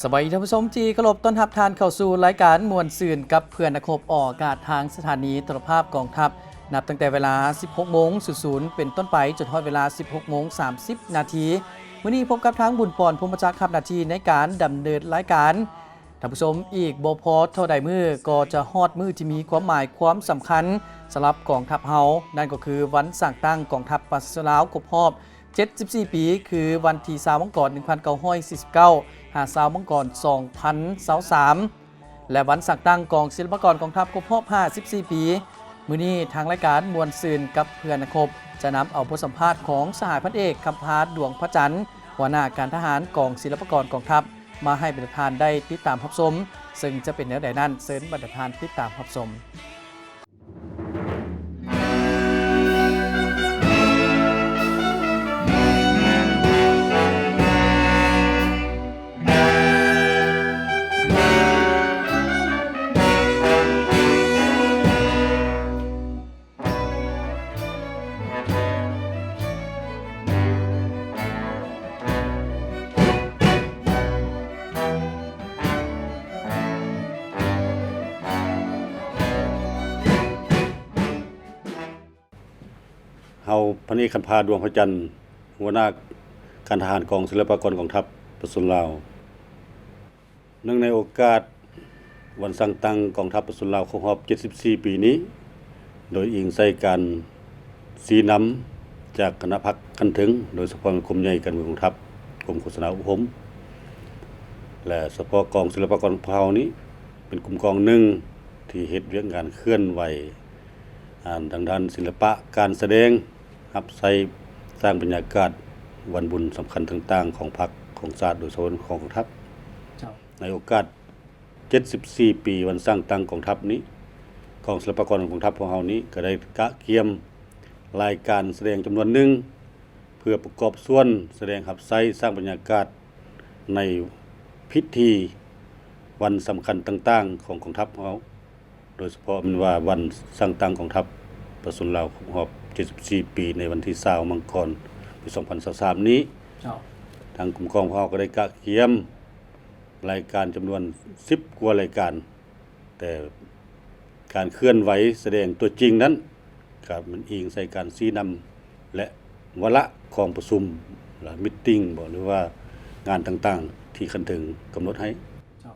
ສະບາຍດີທ່ານຜູ້ຊົມທີ່ເຄົາລົບ, ຕ້ອນຮັບທ່ານເຂົ້າສູ່ລາຍການມ່ວນຊື່ນກັບເພື່ອນນັກຮົບ ອອກອາກາດທາງສະຖານີໂທລະພາບກອງທັບ ນັບຕັ້ງແຕ່ເວລາສິບຫົກໂມງສູນໆເປັນຕົ້ນໄປ ຈົນຮອດເວລາສິບຫົກໂມງສາມສິບນາທີ. ມື້ນີ້ພົບກັບທາງບຸນປອນ ພົມມະຈັກ ຮັບໜ້າທີ່ໃນການດຳເນີນລາຍການ. ທ່ານຜູ້ຊົມ, ອີກບໍ່ພໍເທົ່າໃດມື້ກໍຈະຮອດມື້ທີ່ມີຄວາມໝາຍຄວາມສຳຄັນສຳລັບກອງທັບເຮົາ, ນັ້ນກໍຄືວັນສ້າງຕັ້ງກອງທັບປະຊາຊົນລາວຄົບຮອບ ເຈັດສິບສີ່ປີ ຄືວັນທີຊາວມັງກອນ ໜຶ່ງພັນເກົ້າຮ້ອຍສີ່ສິບເກົ້າ ຫາຊາວມັງກອນ ສອງພັນຊາວສາມ ແລະ ວັນສ້າງຕັ້ງກອງສິລະປາກອນກອງທັບຄົບຮອບ ຫ້າສິບສີ່ປີ. ມື້ນີ້ທາງລາຍການມ່ວນຊື່ນກັບເພື່ອນນັກຮົບ ຈະນຳເອົາບົດສຳພາດຂອງສະຫາຍພັນເອກ ຄຳພາ ດວງພະຈັນ ຫົວໜ້າການທະຫານກອງສິລະປາກອນກອງທັບ ມາໃຫ້ບັນດາທ່ານໄດ້ຕິດຕາມຮັບຊົມ, ເຊິ່ງຈະເປັນແນວໃດນັ້ນ ເຊີນບັນດາທ່ານຕິດຕາມຮັບຊົມ. ເຮົາ ພັນເອກ ຄຳພາ ດວງພະຈັນ ຫົວໜ້າການທະຫານກອງສິລະປາກອນກອງທັບປະຊາຊົນລາວ. ເນື່ອງໃນໂອກາດວັນສ້າງຕັ້ງກອງທັບປະຊາຊົນລາວຄົບຮອບ ເຈັດສິບສີ່ປີນີ້, ໂດຍອີງໃສ່ການຊີ້ນຳຈາກຄະນະພັກຂັ້ນເທິງ, ໂດຍສະເພາະແມ່ນກົມໃຫຍ່ການເມືອງກອງທັບ, ກົມໂຄສະນາອົບຮົມ ແລະ ສະເພາະກອງສິລະປາກອນຂອງເຮົານີ້ ເປັນກຸ່ມກອງໜຶ່ງທີ່ເຮັດວຽກງານເຄື່ອນໄຫວ ອາ ທາງດ້ານສິລະປະການສະແດງ ຮັບໃຊ້ສ້າງບັນຍາກາດວັນບຸນສຳຄັນຕ່າງໆຂອງພັກຂອງຊາດ ໂດຍສະເພາະຂອງກອງທັບ. ເຈົ້າ. ໃນໂອກາດເຈັດສິບສີ່ປີວັນສ້າງຕັ້ງກອງທັບນີ້, ກອງສິລະປາກອນຂອງກອງທັບຂອງເຮົານີ້ ກໍໄດ້ກະກຽມລາຍການສະແດງຈຳນວນໜຶ່ງ ເພື່ອປະກອບສ່ວນສະແດງຮັບໃຊ້ສ້າງບັນຍາກາດໃນພິທີວັນສຳຄັນຕ່າງໆຂອງກອງທັບເຮົາ, ໂດຍສະເພາະແມ່ນວ່າວັນສ້າງຕັ້ງກອງທັບປະຊາຊົນລາວຄົບຮອບເຈັດສິບສີ່ປີ ໃນວັນທີຊາວມັງກອນ ປີສອງພັນຊາວສາມນີ້. ເຈົ້າ. ທາງກຸ່ມກອງຂອງເຮົາກໍໄດ້ກະກຽມລາຍການຈຳນວນສິບກວ່າລາຍການ, ແຕ່ການເຄື່ອນໄຫວສະແດງຕົວຈິງນັ້ນ ກໍແມ່ນອີງໃສ່ການຊີ້ນຳ ແລະ ວາລະກອງປະຊຸມ ຫຼື ມີດຕິງບໍ ຫຼືວ່າງານຕ່າງໆທີ່ຂັ້ນເທິງກຳນົດໃຫ້. ເຈົ້າ.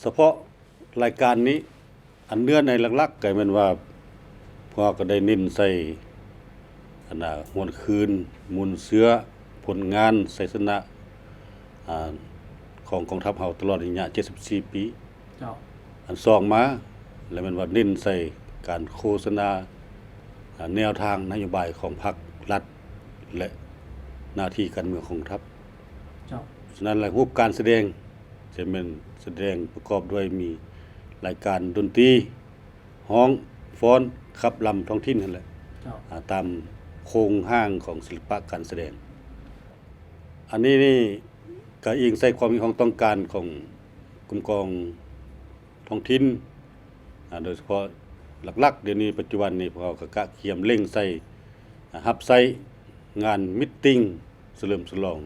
ສະເພາະລາຍການນີ້ ອັນເນື້ອໃນຫຼັກໆກໍແມ່ນວ່າ ພວກເຮົາກໍໄດ້ເນັ້ນໃສ່ ອັນນ່າ ຫວນຄືນມູນເຊື້ອ ຜົນງານໄຊຊະນະ ອາ ຂອງກອງທັບເຮົາຕະຫຼອດໄລຍະເຈັດສິບສີ່ປີ. ເຈົ້າ. ອັນສອງມາ ແລະ ແມ່ນວ່າເນັ້ນໃສ່ການໂຄສະນາ ອາ ແນວທາງນະໂຍບາຍຂອງພັກລັດ ແລະ ໜ້າທີ່ການເມືອງຂອງທັບ. ເຈົ້າ. ສະນັ້ນແລ້ວ ຮູບການສະແດງ ຈະແມ່ນສະແດງປະກອບດ້ວຍມີລາຍການດົນຕີ ຮ້ອງ ຟ້ອນ ຂັບລຳທ້ອງຖິ່ນຫັ້ນແຫຼະ. ເຈົ້າ. ອາ ຕາມໂຄງຮ່າງຂອງສິລະປະການສະແດງ. ອັນນີ້ນີ້ກະອີງໃສ່ຄວາມມີຄວາມຕ້ອງການຂອງກຸ່ມກອງທ້ອງຖິ່ນ, ອາ ໂດຍສະເພາະຫຼັກໆ ດຽວນີ້ປັດຈຸບັນນີ້ ພວກເຮົາກະກະກຽມເລັ່ງໃສ່ ອາ ຮັບໃຊ້ງານມີດຕິງສະເຫຼີມສະຫຼອງ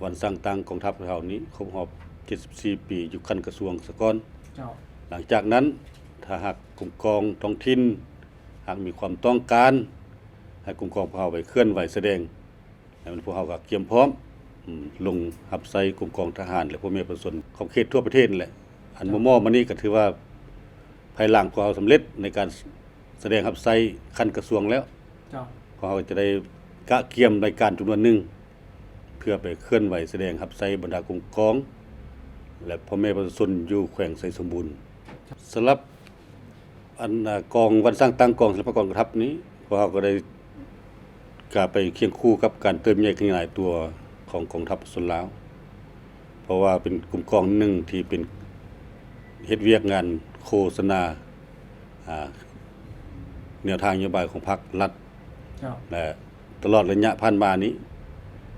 ວັນສ້າງຕັ້ງກອງທັບເຮົານີ້ຄົບຮອບເຈັດສິບສີ່ປີ ຢູ່ຂັ້ນກະຊວງສາກ່ອນ. ເຈົ້າ. ຫຼັງຈາກນັ້ນ ຖ້າຫາກກຸ່ມກອງທ້ອງຖິ່ນ ຫາກມີຄວາມຕ້ອງການໃຫ້ກຸ່ມກອງພວກເຮົາໄປເຄື່ອນໄຫວສະແດງ ແລ້ວພວກເຮົາກໍກຽມພ້ອມ ອາ ລົງຮັບໃຊ້ກຸ່ມກອງທະຫານ ແລະ ພໍ່ແມ່ປະຊາຊົນຂອບເຂດທົ່ວປະເທດນັ້ນແຫຼະ. ອັນ ເຈົ້າ ມໍ່ໆມານີ້ກໍຖືວ່າ ພາຍຫຼັງພວກເຮົາສຳເລັດໃນການສະແດງຮັບໃຊ້ຂັ້ນກະຊວງແລ້ວ. ເຈົ້າ. ພວກເຮົາກໍຈະໄດ້ກະກຽມລາຍການຈຳນວນໜຶ່ງ ເພື່ອໄປເຄື່ອນໄຫວສະແດງຮັບໃຊ້ບັນດາກຸ່ມກອງ ແລະ ພໍ່ແມ່ປະຊາຊົນຢູ່ແຂວງໄຊສົມບູນ. ສຳລັບ ອັນ ອາ ກອງວັນສ້າງຕັ້ງກອງສິລະປາກອນກອງທັບນີ້ ພວກເຮົາກໍໄດ້ກະໄປຄຽງຄູ່ກັບການເຕີບໃຫຍ່ຂະຫຍາຍຕົວຂອງກອງທັບປະຊາຊົນລາວ, ເພາະວ່າເປັນກຸ່ມກອງໜຶ່ງທີ່ເປັນ ເຮັດວຽກງານໂຄສະນາ ອາ ແນວທາງນະໂຍບາຍຂອງພັກລັດ. ເຈົ້າ. ແລະ ຕະຫຼອດໄລຍະຜ່ານມານີ້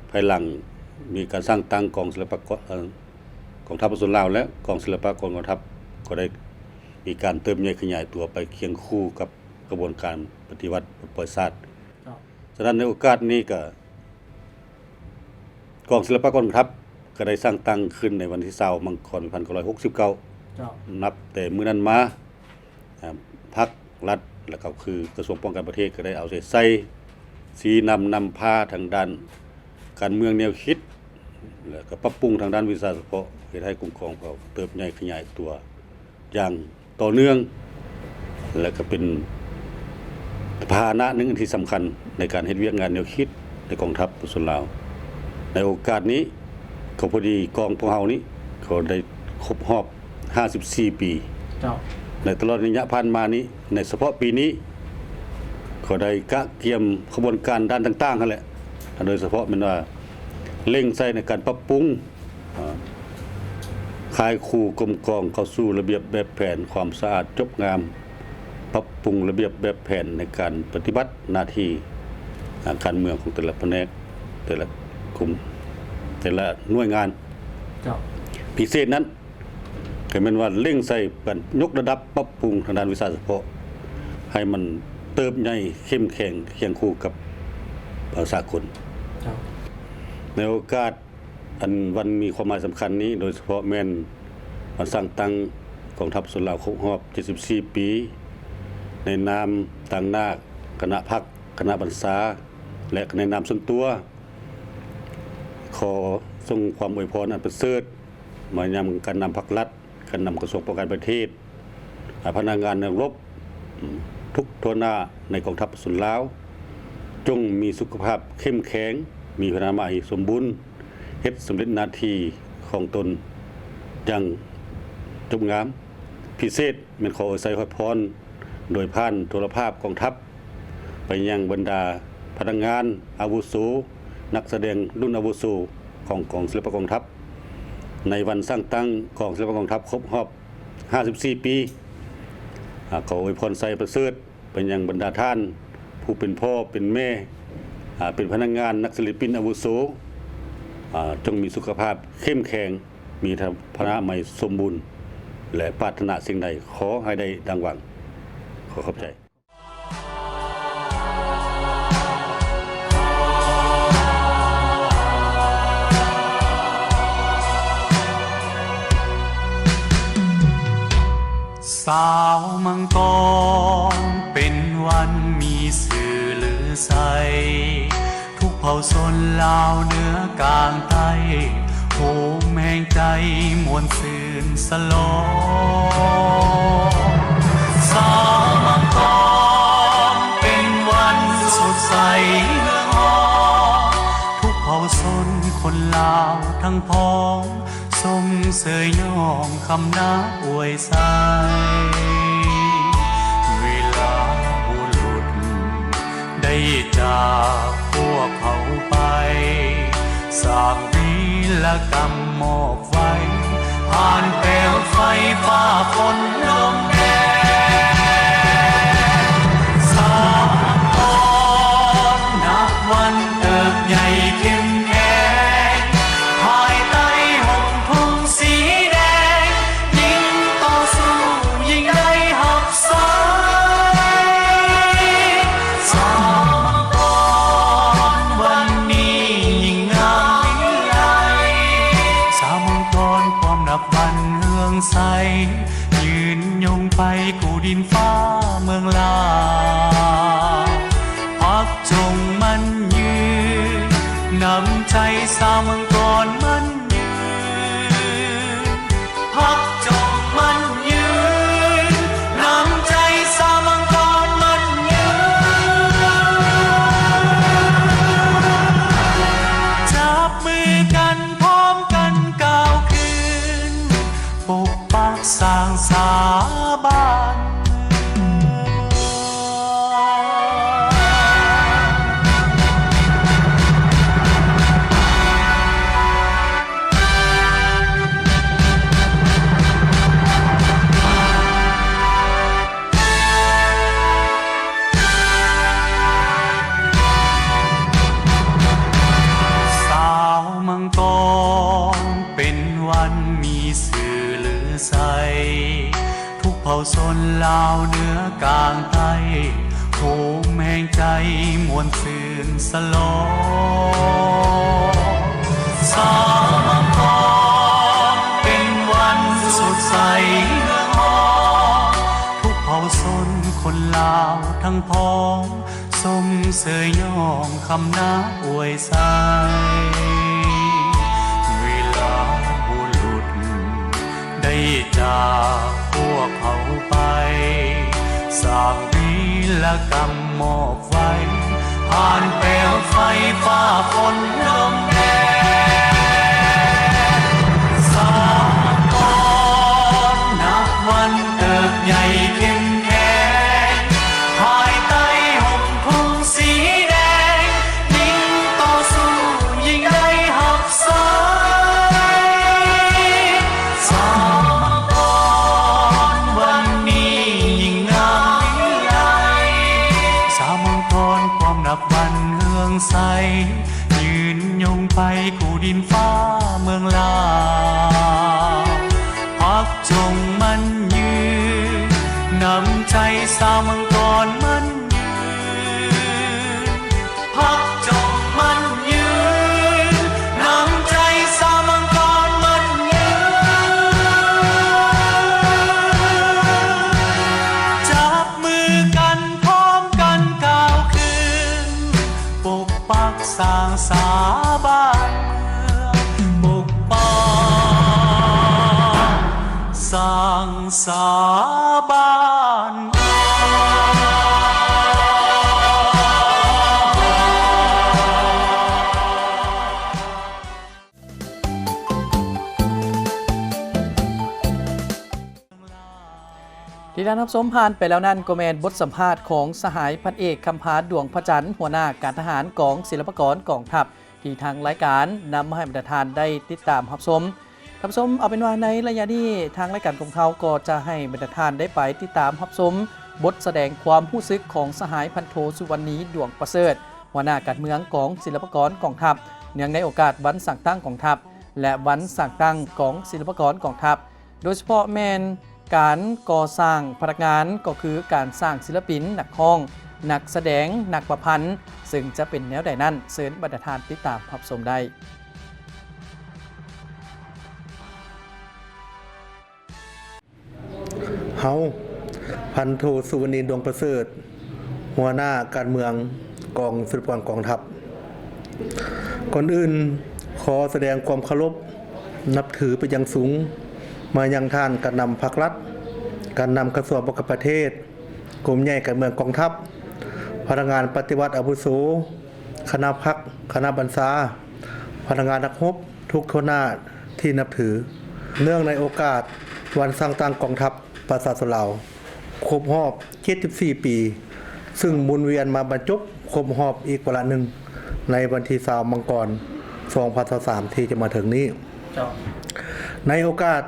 ພາຍຫຼັງມີການສ້າງຕັ້ງກອງສິລະປາກອນ ເອີ ກອງທັບປະຊາຊົນລາວ ແລະ ກອງສິລະປາກອນກອງທັບ ກໍໄດ້ມີການເຕີບໃຫຍ່ຂະຫຍາຍຕົວໄປຄຽງຄູ່ກັບຂະບວນການປະຕິວັດປົດປ່ອຍຊາດ. ເຈົ້າ. ສະນັ້ນ ໃນໂອກາດນີ້ກະ ກອງສິລະປາກອນກອງທັບ ກໍໄດ້ສ້າງຕັ້ງຂຶ້ນໃນວັນທີຊາວ ມັງກອນ ປີພັນເກົ້າຮ້ອຍຫົກສິບເກົ້າ. ເຈົ້າ. ນັບແຕ່ມື້ນັ້ນມາ ອາ ພັກລັດ ແລະ ກໍຄືກະຊວງປ້ອງກັນປະເທດ ກໍໄດ້ເອົາໃຈໃສ່ຊີ້ນຳນຳພາທາງດ້ານການເມືອງແນວຄິດ ແລະ ກໍປັບປຸງທາງດ້ານວິຊາສະເພາະ ເຮັດໃຫ້ກົມກອງເຮົາເຕີບໃຫຍ່ຂະຫຍາຍຕົວຢ່າງຕໍ່ເນື່ອງ ແລະ ກໍເປັນພາຫະນະໜຶ່ງທີ່ສຳຄັນໃນການເຮັດວຽກງານແນວຄິດໃນກອງທັບປະຊາຊົນລາວ. ໃນໂອກາດນີ້ ກໍພໍດີກອງພວກເຮົານີ້ ກໍໄດ້ຄົບຮອບຫ້າສິບສີ່ປີ. ເຈົ້າ. ໃນຕະຫຼອດໄລຍະຜ່ານມານີ້ ໃນສະເພາະປີນີ້ ກໍໄດ້ກະກຽມຂະບວນການດ້ານຕ່າງໆຫັ້ນແຫຼະ ໂດຍສະເພາະແມ່ນວ່າເລັ່ງໃສ່ໃນການປັບປຸງ ອາ ຄ້າຍຄູ່ກົມກອງເຂົ້າສູ່ລະບຽບແບບແຜນຄວາມສະອາດຈົບງາມ, ປັບປຸງລະບຽບແບບແຜນໃນການປະຕິບັດໜ້າທີ່ ອາ ການເມືອງຂອງແຕ່ລະພະແນກ, ແຕ່ລະກຸ່ມ, ແຕ່ລະໜ່ວຍງານ. ເຈົ້າ. ພິເສດນັ້ນ ກໍແມ່ນວ່າເລັ່ງໃສ່ການຍົກລະດັບປັບປຸງທາງດ້ານວິຊາສະເພາະ ໃຫ້ມັນເຕີບໃຫຍ່ເຂັ້ມແຂງຄຽງຄູ່ກັບ ເອີ ສາກົນ. ເຈົ້າ. ໃນໂອກາດອັນວັນມີຄວາມໝາຍສຳຄັນນີ້ ໂດຍສະເພາະແມ່ນວັນສ້າງຕັ້ງກອງທັບປະຊາຊົນລາວຄົບຮອບເຈັດສິບສີ່ປີ, ໃນນາມຕາງໜ້າຄະນະພັກ, ຄະນະບັນຊາ ແລະ ໃນນາມສ່ວນຕົວ ຂໍສົ່ງຄວາມອວຍພອນອັນປະເສີດມາຍັງການນຳພັກລັດ, ການນຳກະຊວງປ້ອງກັນປະເທດ, ອາ ພະນັກງານນັກລົບ ອາ ທຸກທົ່ວໜ້າໃນກອງທັບປະຊາຊົນລາວ ຈົ່ງມີສຸຂະພາບເຂັ້ມແຂງ, ມີພະລານາໄມສົມບູນ, ເຮັດສຳເລັດໜ້າທີ່ຂອງຕົນຢ່າງຈົບງາມ. ພິເສດແມ່ນຂໍອວຍໄຊອວຍພອນໂດຍຜ່ານໂທລະພາບກອງທັບ ໄປຍັງບັນດາພະນັກງານອາວຸໂສ, ນັກສະແດງລຸ້ນອາວຸໂສຂອງກອງສິລະປະກອງທັບ ໃນວັນສ້າງຕັ້ງກອງສິລະປະກອງທັບຄົບຮອບຫ້າສິບສີ່ປີ. ອາ ຂໍອວຍພອນໄຊປະເສີດໄປຍັງບັນດາທ່ານຜູ້ເປັນພໍ່ເປັນແມ່, ອາ ເປັນພະນັກງານ, ນັກສິລະປິນອາວຸໂສ, ອາ ຈົ່ງມີສຸຂະພາບເຂັ້ມແຂງ, ມີພະລານາໄມສົມບູນ ແລະ ປາດຖະໜາສິ່ງໃດຂໍໃຫ້ໄດ້ດັ່ງຫວັງ. ຂໍຂອບໃຈ. ສາວມັງກອນເປັນວັນມີຊື່ລືໄຊ, ທຸກເຜົ່າຊົນລາວເໜືອກາງໃຕ້ ໂຮມແຮງໃຈມ່ວນຊື່ນສະຫຼອງ. ສາວມັງກອນເປັນວັນສົດໃສເຮືອງຮອງ, ທຸກເຜົ່າຊົນຄົນລາວທັງພ້ອງ ຊົມເຊີຍຍ້ອງຄຳນັບອວຍໄຊ. ເວລາບຸລຸດໄດ້ຈາກພວກເຮົາໄປ, ສ້າງວີລະກຳມອບໄວ້ ຜ່ານແປວໄຟຟ້າຝົນລົມແດນ. ສາວມັງກອນນັບວັນເຕີບໃຫຍ່ເຂັ້ມແຂງ ພາຍໃຕ້ຮົ່ມທຸງສີແດງ, ຍິ່ງຕໍ່ສູ້ຍິ່ງໄດ້ຮັບໄຊ. ສາວມັງກອນວັນນີ້ຍິ່ງງາມວິໄລ, ສາວມັງກອນຄວາມນັບວັນເຮືອງໄຊ ຍືນຍົງໄປກູ້ດິນຟ້າເມືອງລາວ. ພັກຈົ່ງໝັ້ນຍືນ, ນ້ຳໃຈສາວມັງກອນໝັ້ນຍືນ. ພັກຈົ່ງໝັ້ນຍືນ, ນ້ຳໃຈສາວມັງກອນໝັ້ນຍືນ. ຈັບມືກັນ ພ້ອມກັນກ່າວຄືນ, ປົກປັກສ້າງສາບ້ານເມືອງ. ສາວມັງກອນເປັນວັນມີຊື່ລືໄຊ, ທຸກເຜົ່າຊົນລາວເໜືອກາງໃຕ້ ໂຮມແຮງໃຈມ່ວນຊື່ນສະຫຼອງ. ສາວມັງກ ລາວທັງພ້ອງ ຊົມເຊີຍຍ້ອງຄຳນາອວຍໄຊ. ເວລາບຸລຸດໄດ້ຈາກພວກເຮົາໄປ ສ້າງວີລະກຳມອບໄວ້ ຜ່ານແປວໄຟຟ້າຝົນລົມແດດ. ສາມັງກອນນັບວັນເຕີບໃຫຍ່ເຂັ້ມແຂງ ພາຍໃຕ້ຮົ່ມທຸງສີແດງ ຍິ່ງຕໍ່ສູ້ຍິ່ງໄດ້ຮັບໃຊ້. ສາມັງກອນວັນນີ້ຍິ່ງງາມວິໄລ ສາມັງກອນຄວາມນັບວັນເຮືອງໃສ ຍືນຍົງໄປຄູ່ດິນຟ້າເມືອງລາວ ພັກຈົ່ງໝັ້ນຍືນ ນ້ຳໃຈສາມັງກອນໝັ້ນຍືນ ພັກຈົ່ງໝັ້ນຍືນ ນ້ຳໃຈສາມັງກອນໝັ້ນຍືນ ຈັບມືກັນພ້ອມກັນກ່າວຄືນ ປົກປັກສ້າງສາບ້ານເມືອງ ປົກປັກສ້າງສາບ້ານເມືອງ. ທີ່ທ່ານຮັບຊົມຜ່ານໄປແລ້ວນັ້ນ ກໍແມ່ນບົດສຳພາດຂອງສະຫາຍພັນເອກ ຄຳພາ ດວງພະຈັນ ຫົວໜ້າການທະຫານກອງສິລະປາກອນກອງທັບ ທີ່ທາງລາຍການນຳມາໃຫ້ບັນດາທ່ານໄດ້ຕິດຕາມຮັບຊົມ. ທ່ານຜູ້ຊົມ, ເອົາເປັນວ່າໃນໄລຍະນີ້ ທາງລາຍການຂອງເຮົາກໍຈະໃຫ້ບັນດາທ່ານໄດ້ໄປຕິດຕາມຮັບຊົມບົດສະແດງຄວາມຮູ້ສຶກຂອງສະຫາຍພັນໂທ ສຸວັນນີ ດວງປະເສີດ ຫົວໜ້າການເມືອງກອງສິລະປາກອນກອງທັບ ເນື່ອງໃນໂອກາດວັນສ້າງຕັ້ງກອງທັບ ແລະ ວັນສ້າງຕັ້ງກອງສິລະປາກອນກອງທັບ ໂດຍສະເພາະແມ່ນການກໍ່ສ້າງພະນັກງານ ກໍຄືການສ້າງສິລະປິນ, ນັກຮ້ອງ, ນັກສະແດງ, ນັກປະພັນ, ເຊິ່ງຈະເປັນແນວໃດນັ້ນ ເຊີນບັນດາທ່ານຕິດຕາມຮັບຊົມໄດ້. ເຮົາ ພັນໂທ ສຸວັນນີ ດວງປະເສີດ ຫົວໜ້າການເມືອງກອງສິລະປາກອນກອງທັບ ກ່ອນອື່ນຂໍສະແດງຄວາມເຄົາລົບນັບຖືເປັນຢ່າງສູງມາຍັງທ່ານການນຳພັກລັດ, ການນຳກະຊວງປ້ອງກັນປະເທດ, ກົມໃຫຍ່ການເມືອງກອງທັບ, ພະນັກງານປະຕິວັດອາວຸໂສ, ຄະນະພັກ, ຄະນະບັນຊາ, ພະນັກງານນັກຮົບ ທຸກທົ່ວໜ້າທີ່ນັບຖື. ເນື່ອງໃນໂອກາດວັນສ້າງຕັ້ງກອງທັບປະຊາຊົນລາວ ຄົບຮອບເຈັດສິບສີ່ປີ, ຊຶ່ງໝູນວຽນມາບັນຈົບຄົບຮອບອີກວາລະໜຶ່ງ ໃນວັນທີຊາວ ມັງກອນ ສອງພັນຊາວສາມ ທີ່ຈະມາເຖິງນີ້. ເຈົ້າ. ໃນໂອກາດ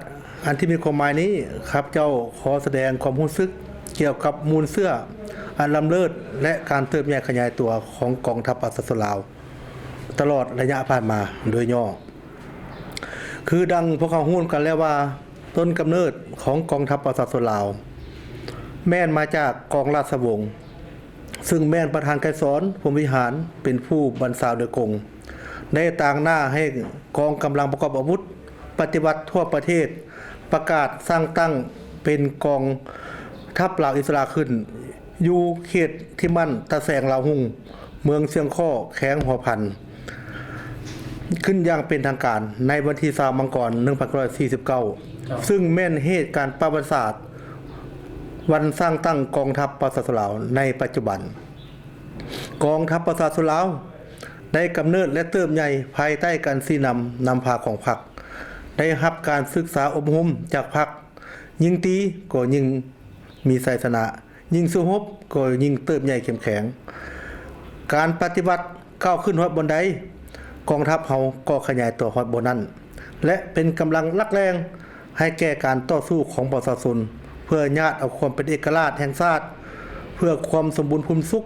ອັນທີ່ມີຄວາມໝາຍນີ້, ຂ້າພະເຈົ້າຂໍສະແດງຄວາມຮູ້ສຶກກ່ຽວກັບມູນເຊື້ອອັນລ້ຳເລີດ ແລະ ການເຕີບໃຫຍ່ຂະຫຍາຍຕົວຂອງກອງທັບປະຊາຊົນລາວ ຕະຫຼອດໄລຍະຜ່ານມາໂດຍຫຍໍ້. ຄືດັ່ງພວກເຮົາຮູ້ນຳກັນແລ້ວວ່າ, ຕົ້ນກຳເນີດຂອງກອງທັບປະຊາຊົນລາວ ແມ່ນມາຈາກກອງລາຊະວົງ, ຊຶ່ງແມ່ນປະທານໄກສອນ ພົມວິຫານ ເປັນຜູ້ບັນຊາໂດຍກົງ, ໄດ້ຕາງໜ້າໃຫ້ກອງກຳລັງປະກອບອາວຸດປະຕິວັດທົ່ວປະເທດ ປະກາດສ້າງຕັ້ງເປັນກອງທັບລາວອິດສະຫຼະຂຶ້ນ ຢູ່ເຂດທິໝັ້ນຕາແສງລາວຮຸ່ງ ເມືອງຊຽງຄໍ້ ແຂວງຫົວພັນ ຂຶ້ນຢ່າງເປັນທາງການໃນວັນທີຊາວ ມັງກອນ ໜຶ່ງພັນເກົ້າຮ້ອຍສີ່ສິບເກົ້າ ເຈົ້າ. ຊຶ່ງແມ່ນເຫດການປະຫວັດສາດ ວັນສ້າງຕັ້ງກອງທັບປະຊາຊົນລາວໃນປັດຈຸບັນ. ກອງທັບປະຊາຊົນລາວໄດ້ກຳເນີດ ແລະ ເຕີບໃຫຍ່ພາຍໃຕ້ການຊີ້ນຳນຳພາຂອງພັກ, ໄດ້ຮັບການສຶກສາອົບຮົມຈາກພັກ, ຍິ່ງຕີກໍຍິ່ງມີໄຊຊະນະ, ຍິ່ງສູ້ຮົບກໍຍິ່ງເຕີບໃຫຍ່ເຂັ້ມແຂງ. ການປະຕິວັດກ້າວຂຶ້ນຮອດບ່ອນໃດ, ກອງທັບເຮົາກໍຂະຫຍາຍຕົວຮອດບ່ອນນັ້ນ ແລະ ເປັນກຳລັງຫຼັກແຫຼ່ງໃຫ້ແກ່ການຕໍ່ສູ້ຂອງປະຊາຊົນ ເພື່ອຍາດເອົາຄວາມເປັນເອກະລາດແຫ່ງຊາດ, ເພື່ອຄວາມສົມບູນພູມສຸກ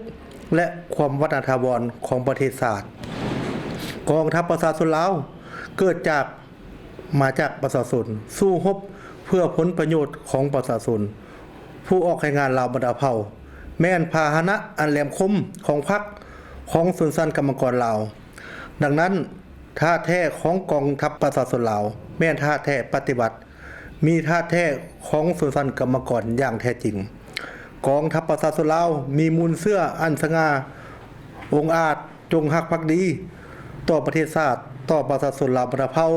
ແລະ ຄວາມວັດນະຖາວອນຂອງປະເທດຊາດ. ກອງທັບປະຊາຊົນລາວເກີດຈາກ ມາຈາກປະຊາຊົນ, ສູ້ຮົບເພື່ອຜົນປະໂຫຍດຂອງປະຊາຊົນ. ຜູ້ອອກແຮງງານລາວບັນດາເຜົ່າ ແມ່ນພາຫະນະອັນແຫຼມຄົມຂອງພັກ, ຂອງຊົນຊັ້ນກຳມະກອນລາວ. ດັ່ງນັ້ນ, ທ່າແທ້ຂອງກອງທັບປະຊາຊົນລາວ ແມ່ນທ່າແທ້ປະຕິວັດ, ມີທ່າແທ້ຂອງຊົນຊັ້ນກຳມະກອນຢ່າງແທ້ຈິງ. ກອງທັບປະຊາຊົນລາວມີມູນເຊື້ອອັນສະຫງ່າອົງອາດ ຈົງຮັກພັກດີຕໍ່ປະເທດຊາດ, ຕໍ່ປະຊາຊົນລາວບັນດາເຜົ່າ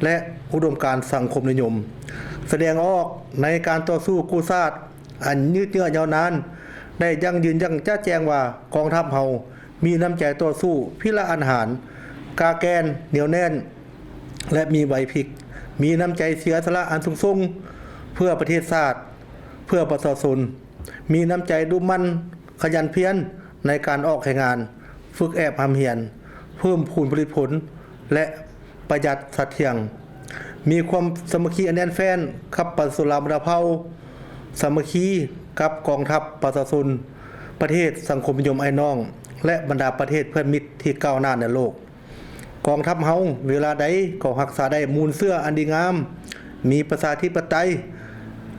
ແລະ ອຸດົມການສັງຄົມນິຍົມ, ສະແດງອອກໃນການຕໍ່ສູ້ກູ້ຊາດອັນຍືດເຍື້ອຍາວນານ ໄດ້ຢັ້ງຢືນຢ່າງຈະແຈ້ງວ່າ ກອງທັບເຮົາມີນ້ຳໃຈຕໍ່ສູ້ພິລະອາດຫານ, ກ້າແກ່ນ, ໜຽວແໜ້ນ ແລະ ມີໄຫວພິບ, ມີນ້ຳໃຈເສຍສະຫຼະອັນສູງສົ່ງເພື່ອປະເທດຊາດ, ເພື່ອປະຊາຊົນ, ມີນ້ຳໃຈດຸໝັ່ນຂະຫຍັນພຽນໃນການອອກແຮງງານ, ຝຶກແອບຮ່ຳຮຽນ, ເພີ່ມພູນຜະລິດຜົນ ແລະ ປະຢັດສັດທ່ຽງ, ມີຄວາມສາມັກຄີອັນແໜ້ນແຟ້ນກັບປະຊາຊົນລາວບັນດາເຜົ່າ, ສາມັກຄີກັບກອງທັບປະຊາຊົນປະເທດສັງຄົມນິຍົມອ້າຍນ້ອງ ແລະ ບັນດາປະເທດເພື່ອນມິດທີ່ກ້າວໜ້າໃນໂລກ. ກອງທັບເຮົາເວລາໃດກໍຮັກສາໄດ້ມູນເຊື້ອອັນດີງາມ, ມີປະຊາທິປະໄຕ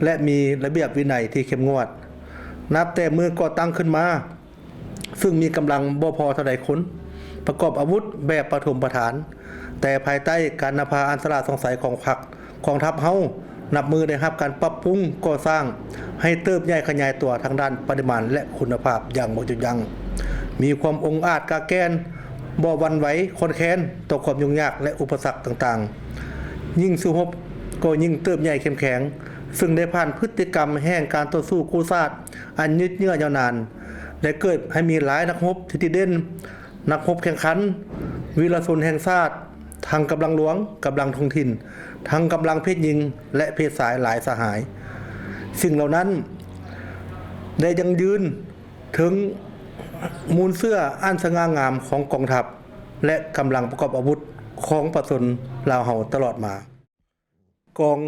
ແລະ ມີລະບຽບວິໄນທີ່ເຂັ້ມງວດ. ນັບແຕ່ມື້ກໍ່ຕັ້ງຂຶ້ນມາ, ຊຶ່ງມີກຳລັງບໍ່ພໍເທົ່າໃດຄົນ, ປະກອບອາວຸດແບບປະຖົມປະຖານ, ແຕ່ພາຍໃຕ້ການນຳພາອັນສະຫຼາດສ່ອງໃສຂອງພັກ, ກອງທັບເຮົານັບມື້ໄດ້ຮັບການປັບປຸງກໍ່ສ້າງໃຫ້ເຕີບໃຫຍ່ຂະຫຍາຍຕົວທາງດ້ານປະລິມານ ແລະ ຄຸນນະພາບຢ່າງບໍ່ຢຸດຢັ້ງ, ມີຄວາມອົງອາດກາກແກ່ນ, ບໍ່ຫວັ່ນໄຫວຄອນແຄນຕໍ່ຄວາມຫຍຸ້ງຍາກ ແລະ ອຸປະສັກຕ່າງໆ. ຍິ່ງສູ້ຮົບກໍຍິ່ງເຕີບໃຫຍ່ເຂັ້ມແຂງ, ຊຶ່ງໄດ້ຜ່ານພຶດຕິກຳແຫ່ງການຕໍ່ສູ້ກູ້ຊາດອັນຍືດເຍື້ອຍາວນານ ແລະ ເກີດໃຫ້ມີຫຼາຍນັກຮົບທີ່ດີເດັ່ນ, ນັກຮົບແຂ່ງຂັນ, ວີລະຊົນແຫ່ງຊາດ, ທັງກຳລັງຫຼວງ, ກຳລັງທ້ອງຖິ່ນ, ທັງກຳລັງເພດຍິງ ແລະ ເພດຊາຍຫຼາຍສະຫາຍ. ສິ່ງເຫຼົ່ານັ້ນໄດ້ຢັ້ງຢືນເຖິງມູນເຊື້ອອັນສະຫງ່າງາມຂອງກອງທັບ ແລະ ກຳລັງປະກອບອາວຸດຂອງປະຊາຊົນລາວເຮົາຕະຫຼອດມາ. ກອງ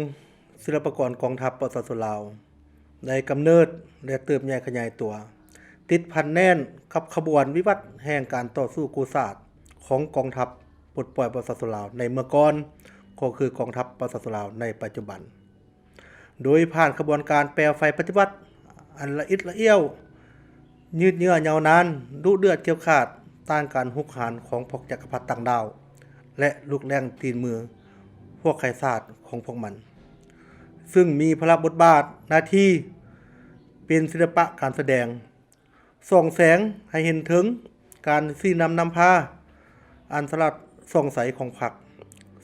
ສິລະປາກອນກອງທັບປະຊາຊົນລາວ ໄດ້ກຳເນີດ ແລະ ເຕີບໃຫຍ່ຂະຫຍາຍຕົວ, ຕິດພັນແໜ້ນກັບຂະບວນວິວັດແຫ່ງການຕໍ່ສູ້ກູ້ຊາດຂອງກອງທັບປົດປ່ອຍປະຊາຊົນລາວໃນເມື່ອກ່ອນ, ກໍຄືກອງທັບປະຊາຊົນລາວໃນປັດຈຸບັນ. ໂດຍຜ່ານຂະບວນການແປໄຟປະຕິວັດອັນລະອິດລະອ້ຽວ, ຍືດເຍື້ອຍາວນານ, ດຸເດືອດຂຽວຂາດ, ຕ້ານການຮຸກຮານຂອງພວກຈັກກະພັດຕ່າງດ້າວ ແລະ ລູກແລ້ງຕີນມືພວກໄຂສາດຂອງພວກມັນ, ຊຶ່ງມີພາລະບົດບາດໜ້າທີ່ເປັນສິລະປະການສະແດງ, ສ່ອງແສງໃຫ້ເຫັນເຖິງການຊີ້ນຳນຳພາອັນສະຫຼາດສ່ອງໃສຂອງພັກ,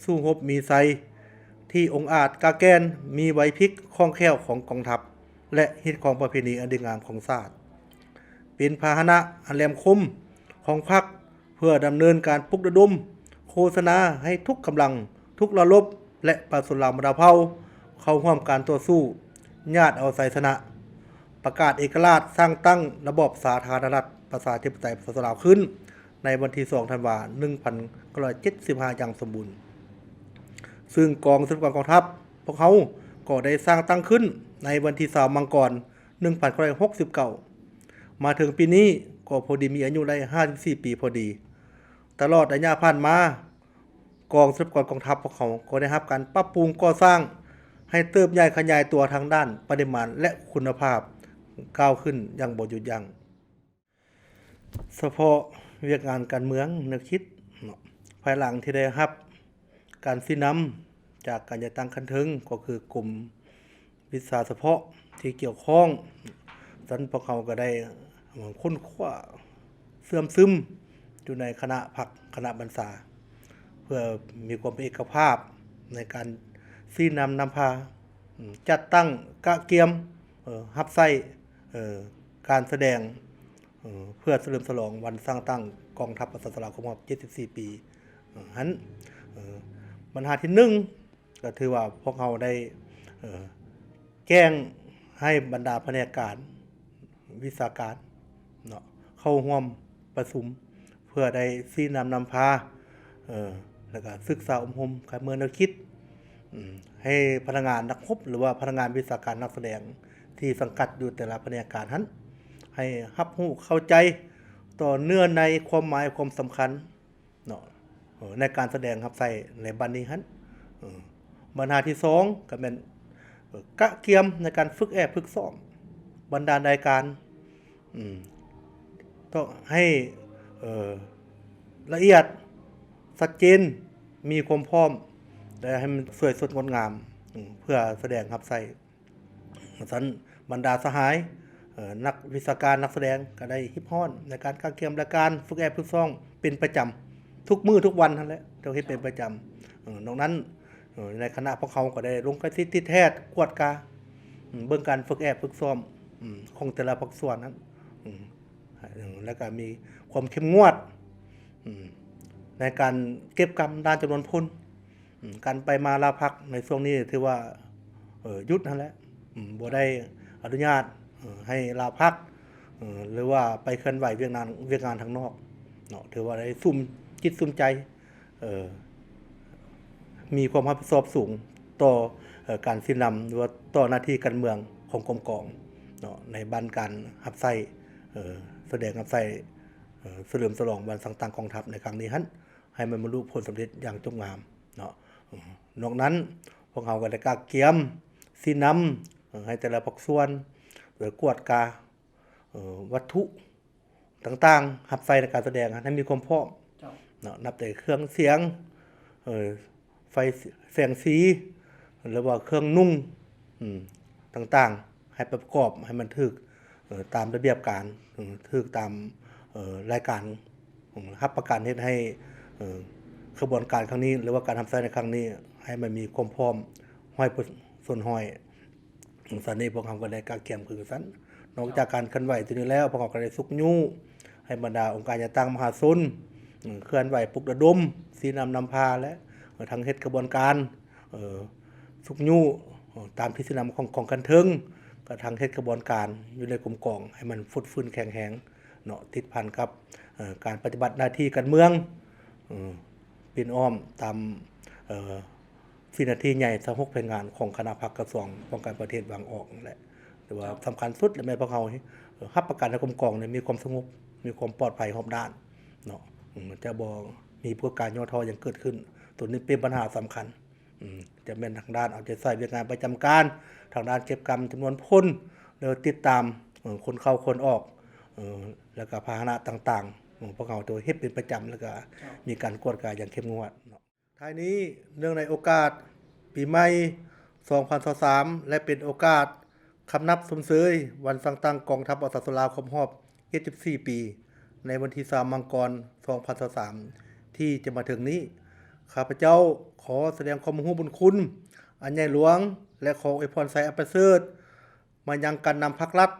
ສູ້ຮົບມີໄຊທີ່ອົງອາດກາແກ່ນ, ມີໄຫວພິບຄ່ອງແຄ້ວຂອງກອງທັບ ແລະ ຮີດຄອງປະເພນີອັນດີງາມຂອງຊາດ, ເປັນພາຫະນະອັນແຫຼມຄົມຂອງພັກ ເພື່ອດຳເນີນການປຸກລະດົມ, ໂຄສະນາໃຫ້ທຸກກຳລັງ, ທຸກລະບົບ ແລະ ປະຊາຊົນລາວບັນດາເຜົ່າເຂົ້າຮ່ວມການຕໍ່ສູ້, ຍາດເອົາໄຊຊະນະ, ປະກາດເອກະລາດ, ສ້າງຕັ້ງລະບອບສາທາລະນະລັດ ປະຊາທິປະໄຕປະຊາຊົນລາວຂຶ້ນ ໃນວັນທີສອງ ທັນວາ ໜຶ່ງພັນເກົ້າຮ້ອຍເຈັດສິບຫ້າ ຢ່າງສົມບູນ. ຊຶ່ງກອງສິລະປາກອນກອງທັບພວກເຮົາກໍໄດ້ສ້າງຕັ້ງຂຶ້ນໃນວັນທີຊາວ ມັງກອນ ໜຶ່ງພັນເກົ້າຮ້ອຍຫົກສິບເກົ້າ. ມາເຖິງປີນີ້ກໍພໍດີມີອາຍຸໄດ້ຫ້າສິບສີ່ປີພໍດີ. ຕະຫຼອດໄລຍະຜ່ານມາ, ກອງສິລະປາກອນກອງທັບພວກເຮົາກໍໄດ້ຮັບການປັບປຸງກໍ່ສ້າງໃຫ້ເຕີບໃຫຍ່ຂະຫຍາຍຕົວທາງດ້ານປະລິມານ ແລະ ຄຸນນະພາບ, ກ້າວຂຶ້ນຢ່າງບໍ່ຢຸດຢັ້ງ. ສະເພາະວຽກງານການເມືອງແນວຄິດເນາະ, ພາຍຫຼັງທີ່ໄດ້ຮັບການຊີ້ນຳຈາກການຈັດຕັ້ງຂັ້ນເທິງ ກໍຄືກົມ ວິຊາສະເພາະທີ່ກ່ຽວຂ້ອງ, ສະນັ້ນພວກເຮົາກໍໄດ້ຄົ້ນຄວ້າເຊື່ອມຊຶມຢູ່ໃນຄະນະພັກຄະນະບັນຊາ ເພື່ອມີຄວາມເປັນເອກະພາບໃນການຊີ້ນຳນຳພາ, ຈັດຕັ້ງກະກຽມ ເອີ ຮັບໃຊ້ ເອີ ການສະແດງ ເອີ ເພື່ອສະເຫຼີມສະຫຼອງວັນສ້າງຕັ້ງກອງທັບປະຊາຊົນລາວຄົບຮອບເຈັດສິບສີ່ປີ ເອີ ຫັ້ນ. ເອີ ບັນຫາທີໜຶ່ງ ກໍຖືວ່າພວກເຮົາໄດ້ ເອີ ແຈ້ງໃຫ້ບັນດາພະແນກການ ວິຊາການເນາະ ເຂົ້າຮ່ວມປະຊຸມ ເພື່ອໄດ້ຊີ້ນຳນຳພາ ເອີ ແລ້ວກໍສຶກສາອົບຮົມການເມືອງແນວຄິດ ອືມ ໃຫ້ພະນັກງານນັກຮົບ ຫຼືວ່າພະນັກງານວິຊາການນັກສະແດງທີ່ສັງກັດຢູ່ແຕ່ລະພະແນກການຫັ້ນ ໃຫ້ຮັບຮູ້ເຂົ້າໃຈຕໍ່ເນື້ອໃນຄວາມໝາຍຄວາມສຳຄັນ ເນາະ ເອີ ໃນການສະແດງຮັບໃຊ້ໃນບັດນີ້ຫັ້ນ. ເອີ ບັນຫາທີສອງກໍແມ່ນ ເອີ ກະກຽມໃນການຝຶກແອບຝຶກຊ້ອມບັນດານາຍການ ອືມ ຕ້ອງໃຫ້ ເອີ ລະອຽດ ຊັດເຈນ ມີຄວາມພ້ອມ ແລະ ໃຫ້ມັນສວຍສົດງົດງາມ ອືມ ເພື່ອສະແດງຮັບໃຊ້. ຊັ້ນບັນດາສະຫາຍ ເອີ ນັກວິຊາການ ນັກສະແດງກໍໄດ້ຮີບຮ້ອນໃນການກະກຽມລາຍການຝຶກແອບຝຶກຊ້ອມເປັນປະຈຳ ທຸກມື້ທຸກວັນຫັ້ນແຫຼະ ເຈົ້າເຮັດເປັນປະຈຳ. ເອີ ນອກນັ້ນ ເອີ ໃນຄະນະພວກເຮົາກໍໄດ້ລົງໄປຕິດແທດກວດກາ ເບິ່ງການຝຶກແອບຝຶກຊ້ອມ ຂອງແຕ່ລະພາກສ່ວນນັ້ນ ແລ້ວກໍມີຄວາມເຂັ້ມງວດ ໃນການເກັບກຳດ້ານຈຳນວນພົນ ການໄປມາລາພັກໃນຊ່ວງນີ້ຖືວ່າ ເອີ ຢຸດຫັ້ນແຫຼະ ບໍ່ໄດ້ອະນຸຍາດ ເອີ ໃຫ້ລາພັກ ເອີ ຫຼືວ່າໄປເຄື່ອນໄຫວວຽກງານ ວຽກງານທາງນອກເນາະ ຖືວ່າໄດ້ສຸມຈິດສຸມໃຈ ເອີ ມີຄວາມຮັບຜິດຊອບສູງຕໍ່ ເອີ ການຊີ້ນຳ ຫຼືວ່າຕໍ່ໜ້າທີ່ການເມືອງຂອງກົມກອງເນາະ ໃນບັ້ນການຮັບໃຊ້ ເອີ ສະແດງຮັບໃຊ້ ເອີ ສະເຫຼີມສະຫຼອງວັນສ້າງຕັ້ງກອງທັບໃນຄັ້ງນີ້ຫັ້ນ ໃຫ້ມັນບັນລຸຜົນສຳເລັດຢ່າງຈົບງາມເນາະ. ເອີ ນອກນັ້ນ ພວກເຮົາກໍໄດ້ກະກຽມຊີ້ນຳ ເອີ ໃຫ້ແຕ່ລະພາກສ່ວນ ໂດຍກວດກາ ເອີ ວັດຖຸຕ່າງໆ ຮັບໃຊ້ໃນການສະແດງໃຫ້ມີຄວາມພ້ອມ ເຈົ້າ ເນາະ ນັບແຕ່ເຄື່ອງສຽງ ເອີ ໄຟແສງສີ ຫຼືວ່າເຄື່ອງນຸ່ງ ອືມ ຕ່າງໆ ໃຫ້ປະກອບໃຫ້ມັນຖືກ ເອີ ຕາມລະບຽບການ ເອີ ຖືກຕາມ ເອີ ລາຍການ ເອີ ຮັບປະກັນເຮັດໃຫ້ ເອີ ຂະບວນການຄັ້ງນີ້ ຫຼືວ່າການຮັບໃຊ້ໃນຄັ້ງນີ້ ໃຫ້ມັນມີຄວາມພ້ອມຮ້ອຍເປີເຊັນຮ້ອຍ. ສັນນີ້ພວກເຮົາກໍໄດ້ກະກຽມຄືກັນ. ນອກຈາກການເຄື່ອນໄຫວຕົວນີ້ແລ້ວ ພວກເຮົາກໍໄດ້ຊຸກຍູ້ໃຫ້ບັນດາອົງການຈັດຕັ້ງມະຫາຊົນ ເຄື່ອນໄຫວປຸກລະດົມ ຊີ້ນຳນຳພາ ແລະ ທັງເຮັດຂະບວນການ ເອີ ຊຸກຍູ້ ເອີ ຕາມທິດຊີ້ນຳຂອງ ຂອງຂັ້ນເທິງ ກະທັງເຮັດຂະບວນການຢູ່ໃນກົມກອງໃຫ້ມັນຟົດຟື້ນແຂງແຮງເນາະ ຕິດພັນກັບ ເອີ ການປະຕິບັດໜ້າທີ່ການເມືອງ ເອີ ປິ່ນອ້ອມຕາມ ເອີ ສີ່ໜ້າທີ່ໃຫຍ່ ຊາວຫົກແຜນງານຂອງຄະນະພັກກະຊວງປ້ອງກັນປະເທດວາງອອກນັ້ນແຫຼະ. ແຕ່ວ່າ ເຈົ້າ ສຳຄັນສຸດແລ້ວແມ່ນພວກເຮົາ ເອີ ຮັບປະກັນໃຫ້ກົມກອງນີ້ມີຄວາມສະຫງົບ ມີຄວາມປອດໄພຮອບດ້ານເນາະ ອືມ ຈະບໍ່ມີພວກການຫຍໍ້ທໍ້ຫຍັງເກີດຂຶ້ນ. ໂຕນີ້ເປັນບັນຫາສຳຄັນ ອືມ ຈະແມ່ນທາງດ້ານເອົາໃຈໃສ່ວຽກງານປະຈຳການ ທາງດ້ານເກັບກຳຈຳນວນພົນ ແລ້ວຕິດຕາມ ເອີ ຄົນເຂົ້າຄົນອອກ ເອີ ແລ້ວກະພາຫະນະຕ່າງໆ ພວກເຮົາຈະເຮັດເປັນປະຈຳ ແລ້ວກະ ເຈົ້າ ມີການກວດກາຢ່າງເຂັ້ມງວດເນາະ. ທ້າຍນີ້ ເນື່ອງໃນໂອກາດປີໃໝ່ສອງພັນຊາວສາມ ແລະ ເປັນໂອກາດຄຳນັບຊົມເຊີຍວັນສ້າງຕັ້ງກອງທັບປະຊາຊົນລາວຄົບຮອບເຈັດສິບສີ່ປີ ໃນວັນທີສາມມັງກອນສອງພັນຊາວສາມ ທີ່ຈະມາເຖິງນີ້, ຂ້າພະເຈົ້າຂໍສະແດງຄວາມຮູ້ບຸນຄຸນອັນໃຫຍ່ຫຼວງ ແລະ ຂໍອວຍພອນໄຊອັນປະເສີດມາຍັງການນຳພັກລັດ,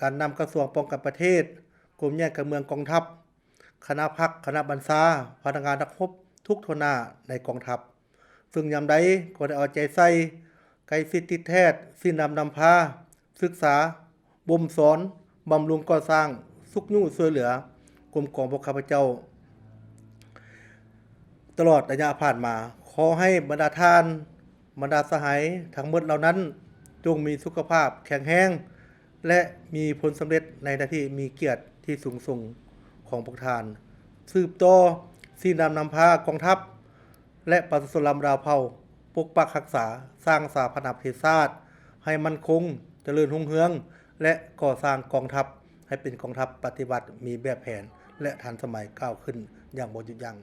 ການນຳກະຊວງປ້ອງກັນປະເທດ, ກົມໃຫຍ່ການເມືອງກອງທັບ, ຄະນະພັກ, ຄະນະບັນຊາ, ພະນັກງານນັກຮົບທຸກທົ່ວໜ້າໃນກອງທັບ, ເຊິ່ງຍາມໃດກໍໄດ້ເອົາໃຈໃສ່, ໃກ້ຊິດຕິດແທດ, ຊີ້ນຳນຳພາ, ສຶກສາ, ບົ່ມສອນ, ບຳລຸງກໍ່ສ້າງ, ຊຸກຍູ້ຊ່ວຍເຫຼືອກົມກອງພວກຂ້າພະເຈົ້າ ຕະຫຼອດໄລຍະຜ່ານມາ. ຂໍໃຫ້ບັນດາທ່ານ, ບັນດາສະຫາຍທັງໝົດເຫຼົ່ານັ້ນ ຈົ່ງມີສຸຂະພາບແຂງແຮງ ແລະ ມີຜົນສຳເລັດໃນໜ້າທີ່ມີກຽດທີ່ສູງສົ່ງຂອງພວກທ່ານ, ສືບຕໍ່ຊີ້ນຳນຳພາກອງທັບ ແລະ ປະຊາຊົນລາວເຜົ່າ ປົກປັກຮັກສາ, ສ້າງສາພັນນາປະເທດຊາດໃຫ້ໝັ້ນຄົງ, ຈະເລີນຮຸ່ງເຮືອງ ແລະ ກໍ່ສ້າງກອງທັບໃຫ້ເປັນກອງທັບປະຕິວັດ, ມີແບບແຜນ ແລະ ທັນສະໄໝ, ກ້າວຂຶ້ນຢ່າງບໍ່ຢຸດຢັ້ງ.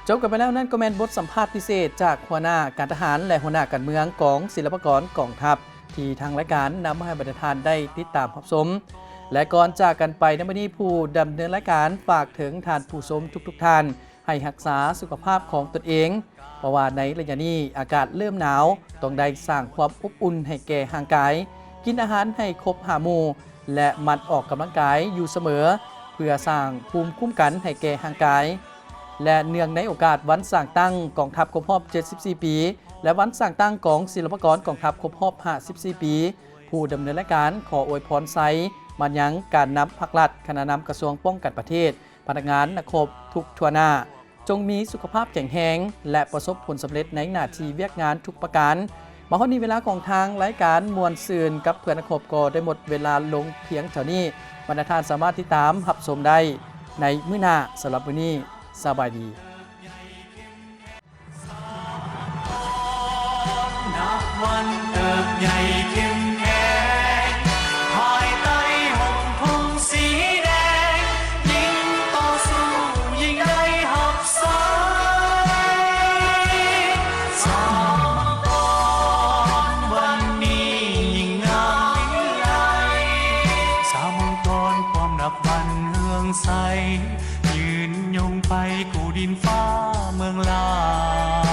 ຈົບກັນໄປແລ້ວນັ້ນກໍແມ່ນບົດສຳພາດພິເສດຈາກຫົວໜ້າການທະຫານ ແລະ ຫົວໜ້າການເມືອງກອງສິລະປາກອນກອງທັບ ທີ່ທາງລາຍການນຳມາໃຫ້ບັນດາທ່ານໄດ້ຕິດຕາມຮັບຊົມ. ແລະ ກ່ອນຈາກກັນໄປໃນມື້ນີ້, ຜູ້ດຳເນີນລາຍການຝາກເຖິງທ່ານຜູ້ຊົມທຸກໆທ່ານ ໃຫ້ຮັກສາສຸຂະພາບຂອງຕົນເອງ, ເພາະວ່າໃນໄລຍະນີ້ອາກາດເລີ່ມໜາວ, ຕ້ອງໄດ້ສ້າງຄວາມອົບອຸ່ນໃຫ້ແກ່ຮ່າງກາຍ, ກິນອາຫານໃຫ້ຄົບຫ້າໝູ່ ແລະ ໝັ່ນອອກກຳລັງກາຍຢູ່ສະເໝີ ເພື່ອສ້າງພູມຄຸ້ມກັນໃຫ້ແກ່ຮ່າງກາຍ. ແລະ ເນື່ອງໃນໂອກາດວັນສ້າງຕັ້ງກອງທັບຄົບຮອບເຈັດສິບສີ່ປີ ແລະ ວັນສ້າງຕັ້ງກອງສິລະປາກອນກອງທັບຄົບຮອບຫ້າສິບສີ່ປີ, ຜູ້ດຳເນີນລາຍການຂໍອວຍພອນໄຊມາຍັງການນຳພັກລັດ, ຄະນະນຳກະຊວງປ້ອງກັນປະເທດ, ພະນັກງານນັກຮົບທຸກທົ່ວໜ້າ ຈົ່ງມີສຸຂະພາບແຂງແຮງ ແລະ ປະສົບຜົນສຳເລັດໃນໜ້າທີ່ວຽກງານທຸກປະການ. ມາຮອດນີ້ເວລາຂອງທາງລາຍການມ່ວນຊື່ນກັບເພື່ອນນັກຮົບກໍໄດ້ໝົດເວລາລົງພຽງເທົ່ານີ້. ບັນດາທ່ານສາມາດຕິດຕາມຮັບຊົມໄດ້ໃນມື້ໜ້າ. ສຳລັບມື້ນີ້, ສະບາຍດີ. ນັບວັນເຕີບໃຫຍ່ເຂັ້ມແຂງ ພາຍໃຕ້ຮົ່ມທຸງສີແດງ ຍິ່ງຕໍ່ສູ້ຍິ່ງໄດ້ຮັບໃຊ້. ສາວມັງກອນວັນນີ້ຍິ່ງງາມວິໄລ ສາວມັງກອນຄວາມນັບວັນເຮືອງໃສ ຍືນຍົງໄປຄູ່ດິນຟ້າເມືອງລາວ.